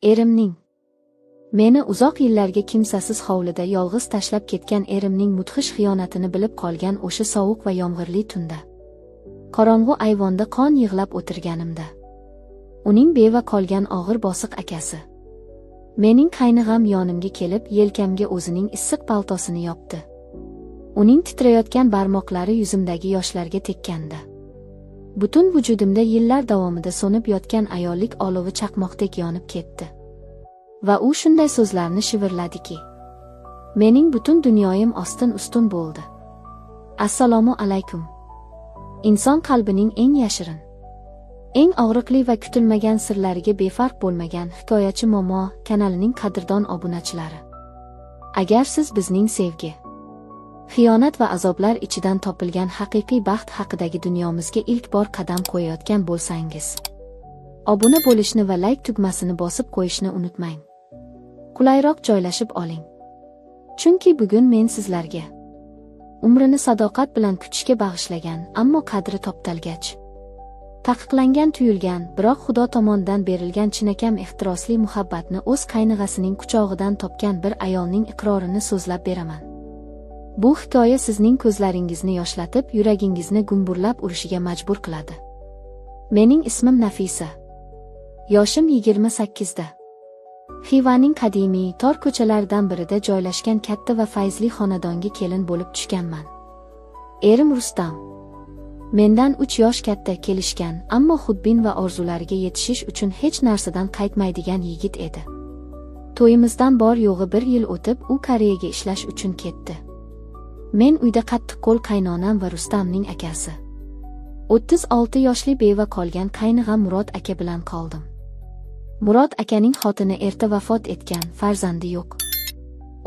Erimning meni uzoq yillarga kimsasiz hovlida yolg'iz tashlab ketgan erimning mudhish xiyonatini bilib qolgan o'sha sovuq va yomg'irli tunda, qorong'u ayvonda qon yig'lab o'tirganimda, uning beva qolgan og'ir bosiq akasi, mening qaynig'am yonimga kelib, yelkamga o'zining issiq paltosini yopdi. Uning titrayotgan barmoqlari yuzimdagi yoshlarga tekkanda, butun vujudimda yillar davomida so'nib yotgan ayollik olovi chaqmoqdek yonib ketdi. Va u shunday so'zlarni shivirladiki, mening butun dunyoyim ostin-ustun bo'ldi. Assalomu alaykum. Inson qalbining eng yashirin, eng og'riqli va kutilmagan sirlariga befarq bo'lmagan Hikoyachi Momo kanalining qadrdon obunachilari. Agar siz bizning sevgi, xiyonat va azoblar ichidan topilgan haqiqiy baxt haqidagi dunyomizga ilk bor qadam qo'yayotgan bo'lsangiz, obuna bo'lishni va layk tugmasini bosib qo'yishni unutmang. Qulayroq joylashib oling. Chunki bugun men sizlarga umrini sadoqat bilan kutishga bag'ishlagan, ammo qadri toptalgach, taqiqlangan tuyulgan, biroq Xudo tomonidan berilgan chinakam ehtirosli muhabbatni o'z qaynig'asining quchog'idan topgan bir ayolning iqrorini so'zlab beraman. Bu hikoya sizning ko'zlaringizni yoshlatib, yuragingizni gumburlab urishiga majbur qiladi. Mening ismim Nafisa. Yoshim 28 da. Xivaning qadimiy, tor ko'chalaridan birida joylashgan katta va fayzli xonadonga kelin bo'lib tushganman. Erim Rustam mendan 3 yosh katta, kelishgan, ammo xudbin va orzulariga yetishish uchun hech narsadan qaytmaydigan yigit edi. To'yimizdan bor yo'g'i bir yil o'tib, u Koreyaga ishlash uchun ketdi. Men uyda qattiqqo'l qaynonam va Rustamning akasi, 36 yoshli beva qolgan qaynig'am Murod aka bilan qoldim. Murod akaning xotini erta vafot etgan, farzandi yo'q.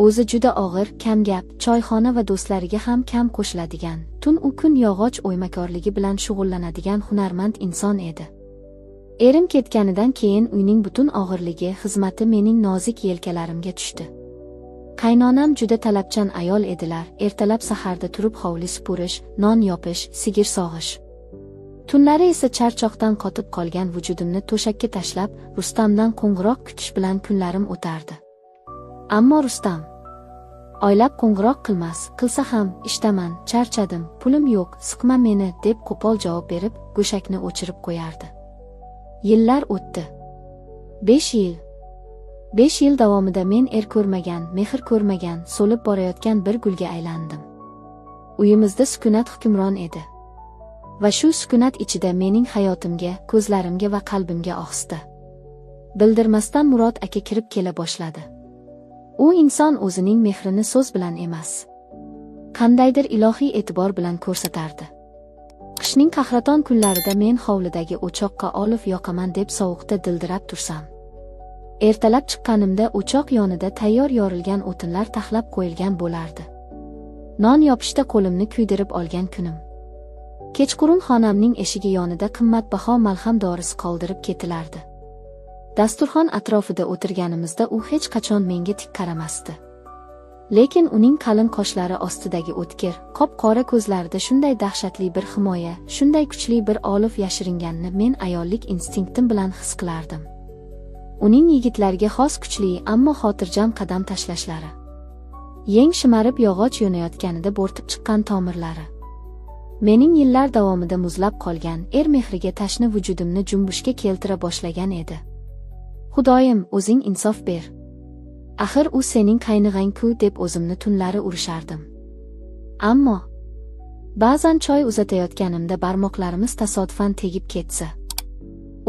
O'zi juda og'ir, kamgap, choyxona va do'stlariga ham kam qo'shiladigan, tun u kun yog'och o'ymakorligi bilan shug'ullanadigan hunarmand inson edi. Erim ketganidan keyin uyning butun og'irligi, xizmati mening nozik yelkalarimga tushdi. Qaynonam juda talabchan ayol edilar. Ertalab saharda turib hovli supurish, non yopish, sigir sog'ish. Tunlari esa charchoqdan qotib qolgan vujudimni to'shakka tashlab, Rustamdan qo'ng'iroq kutish bilan kunlarim o'tardi. Ammo Rustam oylab qo'ng'iroq qilmas, qilsa ham, "Ishdaman, charchadim, pulim yo'q, siqma meni", deb qo'pol javob berib, go'shakni o'chirib qo'yardi. Yillar o'tdi. 5 yil. 5 yil davomida men er ko'rmagan, mehr ko'rmagan, so'lib borayotgan bir gulga aylandim. Uyimizda sukunat hukmron edi. Va shu sukunat ichida mening hayotimga, ko'zlarimga va qalbimga ohista, bildirmasdan Murod aka kirib kela boshladi. U inson o'zining mehrini so'z bilan emas, qandaydir ilohiy e'tibor bilan ko'rsatardi. Qishning qahraton kunlarida men hovlidagi o'choqqa olov yoqaman deb sovuqda dildirab tursam, ertalab chiqqanimda o'choq yonida tayyor yorilgan o'tinlar taxlab qo'yilgan bo'lardi. Non yopishda qo'limni kuydirib olgan kunim, kechqurun xonamning eshigi yonida qimmatbaho malham dorisi qoldirib ketilardi. Dasturxon atrofida o'tirganimizda u hech qachon menga tik qaramasdi. Lekin uning qalin qoshlari ostidagi o'tkir, qop-qora ko'zlarida shunday dahshatli bir himoya, shunday kuchli bir olov yashiringanini men ayollik instinktim bilan his qilardim. Uning yigitlarga xos kuchli, ammo xotirjam qadam tashlashlari, yeng shimarib yog'och yo'nayotganida bo'rtib chiqqan tomirlari mening yillar davomida muzlab qolgan, er mehriga tashna vujudimni junbushga keltira boshlagan edi. "Xudoyim, o'zing insof ber. Axir u sening qaynig'ang-ku", deb o'zimni tunlari urishardim. Ammo ba'zan choy uzatayotganimda barmoqlarimiz tasodifan tegib ketsa,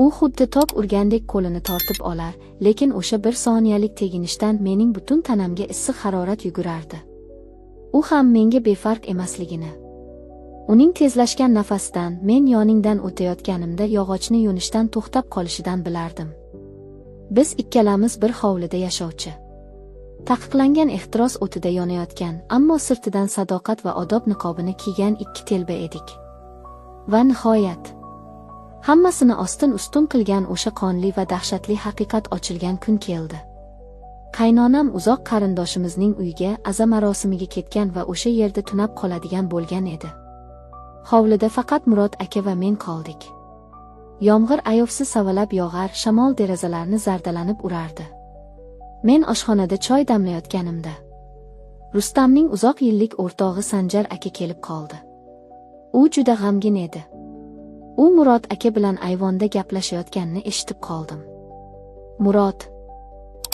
u xuddi tok urgandek qo'lini tortib olar, lekin o'sha bir soniyalik teginishdan mening butun tanamga issiq harorat yugurardi. U ham menga befarq emasligini, uning tezlashgan nafasidan, men yoningdan o'tayotganimda yog'ochni yo'nishdan to'xtab qolishidan bilardim. Biz ikkalamiz bir hovlida yashovchi, taqiqlangan ehtiros o'tida yonayotgan, ammo sirtidan sadoqat va odob niqobini kiygan ikki telba edik. Va nihoyat, hammasini ostin-ustun qilgan o'sha qonli va dahshatli haqiqat ochilgan kun keldi. Qaynonam uzoq qarindoshimizning uyiga aza marosimiga ketgan va o'sha yerda tunab qoladigan bo'lgan edi. Hovlida faqat Murod aka va men qoldik. Yomg'ir ayovsiz savalab yog'ar, shamol derazalarni zardalanib urardi. Men oshxonada choy damlayotganimda Rustamning uzoq yillik o'rtog'i Sanjar aka kelib qoldi. U juda g'amgin edi. U Murod aka bilan ayvonda gaplashayotganini eshitib qoldim. Murod,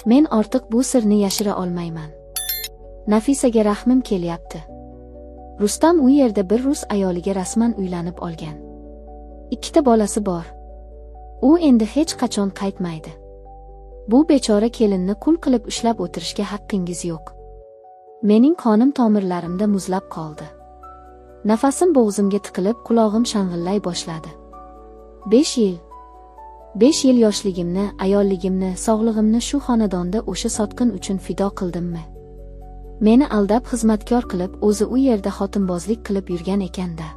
men ortiq bu sirni yashira olmayman. Nafisaga rahmim kelyapti. Rustam u yerda bir rus ayoliga rasman uylanib olgan. Ikkita bolasi bor. U endi hech qachon qaytmaydi. Bu bechora kelinni qul qilib ushlab o'tirishga haqqingiz yo'q. Mening qonim tomirlarimda muzlab qoldi. Nafasim bo'g'zimga tiqilib, qulog'im shang'illay boshladi. 5 yil. 5 yil yoshligimni, ayolligimni, sog'lig'imni shu xonadonda o'sha sotqin uchun fido qildimmi? Meni aldab xizmatkor qilib, o'zi u yerda xotinbozlik qilib yurgan ekan-da.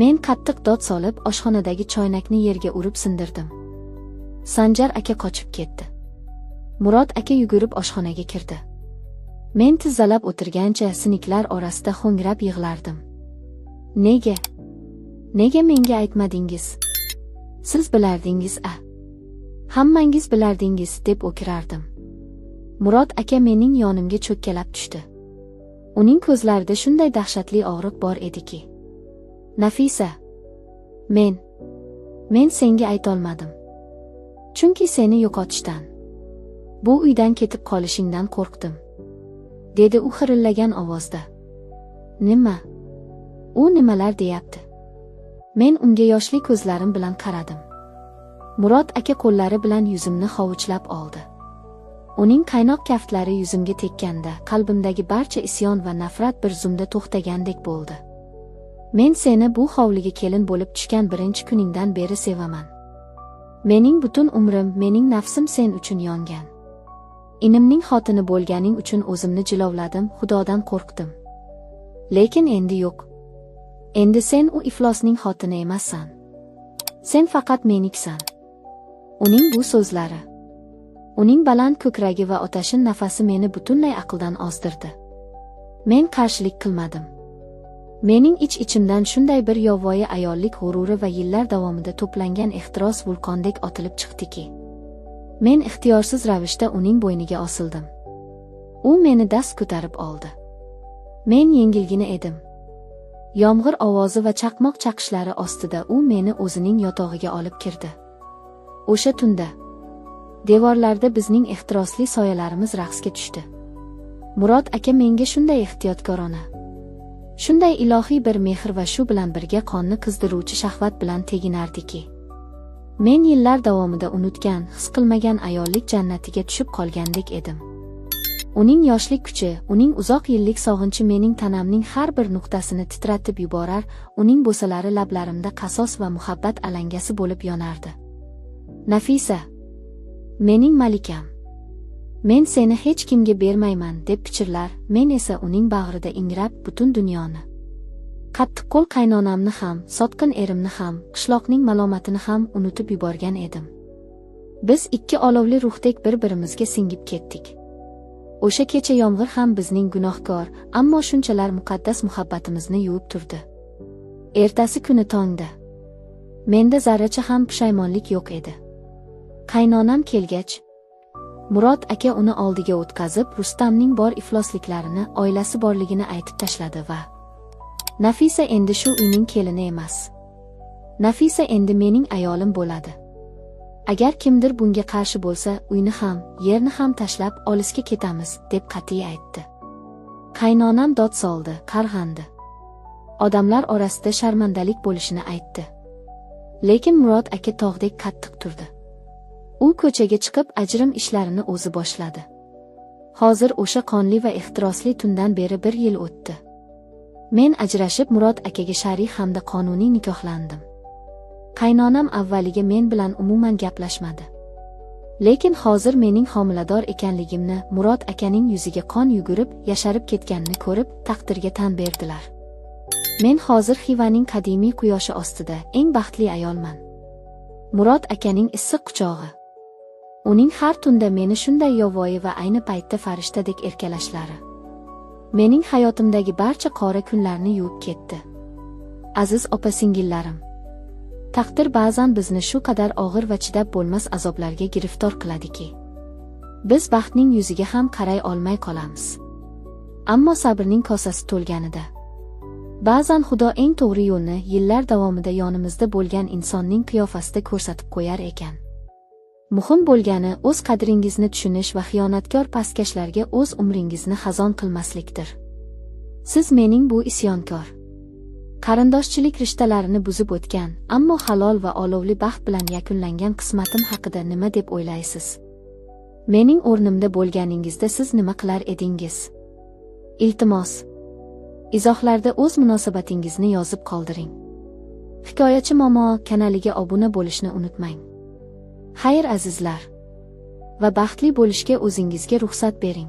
Men qattiq dod solib, oshxonadagi choynakni yerga urib sindirdim. Sanjar aka qochib ketdi. Murod aka yugurib oshxonaga kirdi. Men tizzalab o'tirgancha siniklar orasida ho'ngrab yig'lardim. Nega? Nega menga aytmadingiz? Siz bilardingiz a? Hammangiz bilardingiz, deb o'kirardim. Murod aka mening yonimga cho'kkalab tushdi. Uning ko'zlarida shunday dahshatli og'riq bor ediki. Nafisa, men senga aytolmadim. Chunki seni yo'qotishdan, bu uydan ketib qolishingdan qo'rqdim, dedi u xirillagan ovozda. Nima? U nimalar deyapti? Men unga yoshli ko'zlarim bilan qaradim. Murod aka qo'llari bilan yuzimni hovuchlab oldi. Uning qaynoq kaftlari yuzimga tekkanda, qalbimdagi barcha isyon va nafrat bir zumda to'xtagandek bo'ldi. Men seni bu hovliga kelin bo'lib tushgan birinchi kuningdan beri sevaman. Mening butun umrim, mening nafsim sen uchun yongan. Inimning xotini bo'lganing uchun o'zimni jilovladim, Xudodan qo'rqdim. Lekin endi yo'q. Endi sen u iflosning xotini emassan. Sen faqat meniksan. Uning bu so'zlari, uning baland ko'kragi va otashin nafasi meni butunlay aqldan ozdirdi. Men qarshilik qilmadim. Mening ich-ichimdan shunday bir yovvoyi ayollik g'ururi va yillar davomida to'plangan ehtiros vulqondek otilib chiqdiki, men ixtiyorsiz ravishda uning bo'yniga osildim. U meni dast ko'tarib oldi. Men yengilgina edim. Yomg'ir ovozi va chaqmoq chaqishlari ostida u meni o'zining yotog'iga olib kirdi. O'sha tunda devorlarda bizning ehtirosli soyalarimiz raqsga tushdi. Murod aka menga shunday ehtiyotkorona, shunday ilohiy bir mehr va shu bilan birga qonni qizdiruvchi shahvat bilan teginardiki, men yillar davomida unutgan, his qilmagan ayollik jannatiga tushib qolgandek edim. Uning yoshlik kuchi, uning uzoq yillik sog'inchi mening tanamning har bir nuqtasini titratib yuborar, uning bo'salari lablarimda qasos va muhabbat alangasi bo'lib yonardi. Nafisa, mening malikam. Men seni hech kimga bermayman, deb pichirlar, men esa uning bag'rida ingrab butun dunyoni, qattiqqo'l qaynonamni ham, sotqin erimni ham, qishloqning malomatini ham unutib yuborgan edim. Biz ikki olovli ruhdek bir-birimizga singib ketdik. O'sha kecha yomg'ir ham bizning gunohkor, ammo shunchalar muqaddas muhabbatimizni yuvib turdi. Ertasi kuni tongda menda zarracha ham pushaymonlik yo'q edi. Qaynonam kelgach, Murod aka uni oldiga o'tkazib, Rustamning bor iflosliklarini, oilasi borligini aytib tashladi va Nafisa endi shu uyning kelini emas. Nafisa endi mening ayolim bo'ladi. Agar kimdir bunga qarshi bo'lsa, uyni ham, yerni ham tashlab olisga ketamiz, deb qat'iy aytdi. Qaynonam dod soldi, qarg'andi. Odamlar orasida sharmandalik bo'lishini aytdi. Lekin Murod aka tog'dek qattiq turdi. U ko'chaga chiqib ajrim ishlarini o'zi boshladi. Hozir o'sha qonli va ehtirosli tundan beri bir yil o'tdi. Men ajrashib Murod akaga shar'iy hamda qonuniy nikohlandim. Qaynonam avvaliga men bilan umuman gaplashmadi. Lekin hozir mening homilador ekanligimni, Murod akaning yuziga qon yugurib, yasharib ketganini ko'rib, taqdirga tan berdilar. Men hozir Xivaning qadimiy quyoshi ostida eng baxtli ayolman. Murod akaning issiq quchog'i, uning har tunda meni shunday yovvoyi va ayni paytda farishtadek erkalashlari mening hayotimdagi barcha qora kunlarni yuvib ketdi. Aziz opa-singillarim, Taqdir ba'zan bizni shu qadar og'ir va chidab bo'lmas azoblarga giriftor qiladiki, biz baxtning yuziga ham qaray olmay qolamiz. Ammo sabrning kosasi to'lganida, ba'zan Xudo eng to'g'ri yo'lni yillar davomida yonimizda bo'lgan insonning qiyofasida ko'rsatib qo'yar ekan. Muhim bo'lgani o'z qadringizni tushunish va xiyonatkor pastkashlarga o'z umringizni xazon qilmaslikdir. Siz mening bu isyonkor, qarindoshchilik rishtalarini buzib o'tgan, ammo halol va olovli baxt bilan yakunlangan qismatim haqida nima deb o'ylaysiz? Mening o'rnimda bo'lganingizda siz nima qilar edingiz? Iltimos, izohlarda o'z munosabatingizni yozib qoldiring. Hikoyachi momo kanaliga obuna bo'lishni unutmang. Xayr, azizlar. Va baxtli bo'lishga o'zingizga ruxsat bering.